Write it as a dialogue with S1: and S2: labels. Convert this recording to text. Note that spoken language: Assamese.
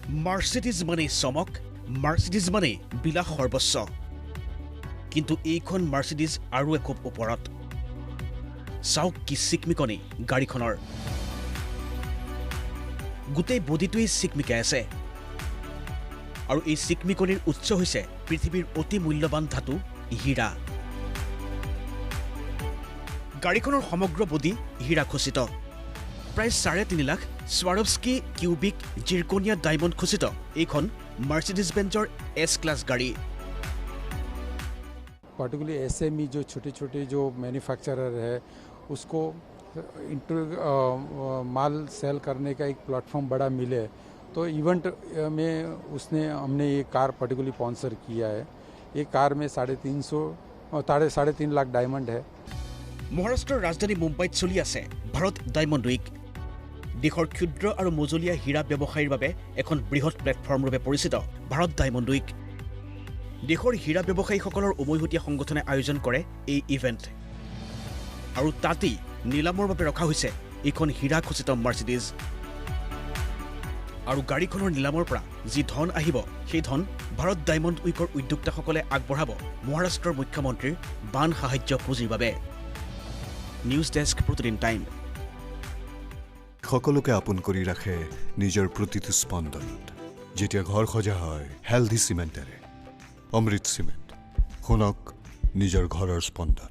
S1: মাৰ্চিডিজ মানেই চমক, মাৰ্চিডিজ মানেই বিলাস সৰ্বস্ব। কিন্তু এইখন মাৰ্চিডিজ আৰু এখোপ ওপৰত। চাওক কি চিকমিকনি গাড়ীখনৰ, গোটেই বডিটোৱেই চিকমিকাই আছে। আৰু এই চিকমিকনিৰ উৎস হৈছে পৃথিৱীৰ অতি মূল্যৱান ধাতু হীৰা। গাড়ীখনৰ সমগ্ৰ বডি হীৰা খচিত। প্ৰায় 3.5 লাখ স্বাৰভস্কি কিউবিক জিৰকনিয়া ডায়মণ্ড খচিত এইখন মাৰ্চিডিজ বেঞ্জৰ এছ ক্লাছ গাড়ী।
S2: पर्टिकुलरली एसएमई जो छोटे छोटे जो मैन्युफैक्चरर है उसको इंटर माल सेल करने का एक प्लेटफॉर्म बड़ा मिले, तो इवेंट में उसने हमने ये कार पर्टिकुलरली स्पॉन्सर किया है। ये कार में 3.5 लाख डायमंड है।
S1: মহাৰাষ্ট্ৰৰ ৰাজধানী মুম্বাইত চলি আছে ভাৰত ডায়মণ্ড উইক। দেশৰ ক্ষুদ্ৰ আৰু মজলীয়া হীৰা ব্যৱসায়ীৰ বাবে এখন বৃহৎ প্লেটফৰ্ম ৰূপে পৰিচিত ভাৰত ডায়মণ্ড উইক। দেশৰ হীৰা ব্যৱসায়ীসকলৰ উমৈহতীয়া সংগঠনে আয়োজন কৰে এই ইভেণ্ট। আৰু তাতেই নিলামৰ বাবে ৰখা হৈছে এইখন হীৰা খচিত মাৰ্চিডিজ। আৰু গাড়ীখনৰ নিলামৰ পৰা যি ধন আহিব সেই ধন ভাৰত ডায়মণ্ড উইকৰ উদ্যোক্তাসকলে আগবঢ়াব মহাৰাষ্ট্ৰৰ মুখ্যমন্ত্ৰীৰ বান সাহায্য পুঁজিৰ বাবে। নিউজ ডেস্ক, প্ৰতিদিন টাইম।
S3: সকলোকে আপোন কৰি ৰাখে নিজৰ প্ৰতিটো স্পন্দনত। যেতিয়া ঘৰ সজা হয় হেলদি চিমেণ্টেৰে, অমৃত চিমেণ্ট। শুনক নিজৰ ঘৰৰ স্পন্দন।